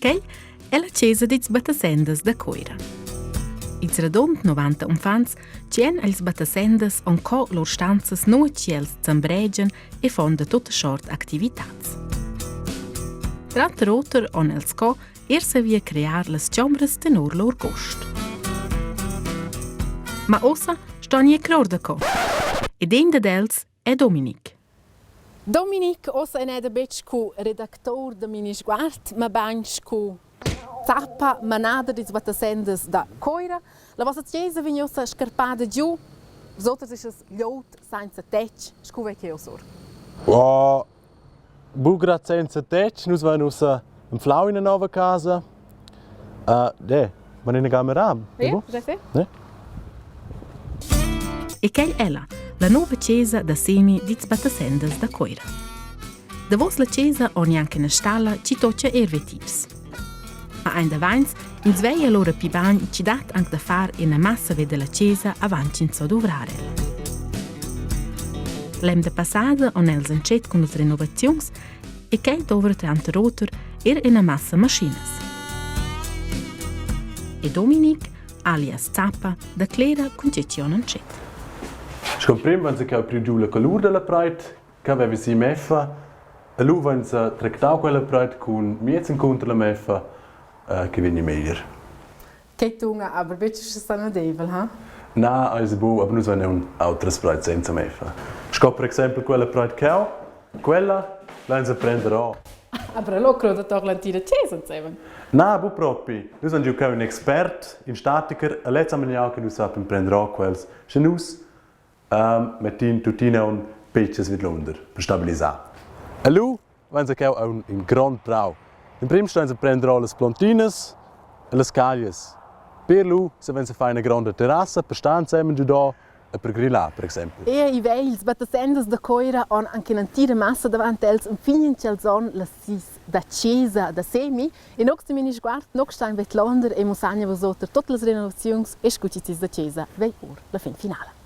Quel è la chesa dils battasendas da Cuira. Ils radund 90 uffants tgien els battasendas on co lur stanzas nua ch'els zambregian e fan da tutta sort activitats. Tranter oter on els co er savia crear las chombras tenor lur gust. Ma ossa ston ir cror da co. Ed ein dad els è Dominic. Dominic ossa en eda betg cu redactor da Minisguard, ma bain scu zappa manader dils battasendas da Coira. La vossa chiesa vegn ussa scarpada giu, vosoters eschas glieud sainza tetg, scu vei cheu sur? Oh, buca senza tetg, nus vein ussa anflau ina nova casa. Uh, de, ma ina camera? Ja, sì. Ne? E quel ella, la nova chesa da semi dits battasendas da Coira. Davos la chesa ho gnanca üna stalla chi tocca eir vetiers. Ma aint davains ins veglia allura pi bagn chi dat anc da far ina massa ve della chesa avant ch'ins so duvrar ella. L'emda passada on els entschet cun las renovaziuns e quel dovra tranter oter er ina massa maschinas. E Dominic, alias Zappa, declera cun tge chi on entschet. Sco prim van se cheu priu giu la colur dalla preit che haveva si meffa e lu vainsa tractau quella preit cun miez encunter la meffa che vegni meglier. Che tunga aber betg sanadeivel, ha? Na, eis bu, aber nus vein aunc autras preits senza meffa. Sco per exempel quella preit cheu, quella lein prender o. Aber allora croda doch l'entira chesa insemen. Na, bu propi. Nus han giu cheu in expert, in statiker, e lez ha maniau che nus sappien prender o quels. Sche nus mettin tuttina aunc petgas vidlunder per stabilisar. E lu vein cheu aunc in grond prau. Emprem stein prender ora las plontinas e las caglias. Per lu savein far ina gronda terrassa per star ensemen giu e per grillar per exempel. E i vegls battasendas da Coira han anche un'entira massa davant els enfin ch'els han las sis da chesa da semi e nox ti mini sguard nox stein vet Londer e mussagna vos oter tot las renovaziuns e scu chi sis da chesa vei or la fin finala.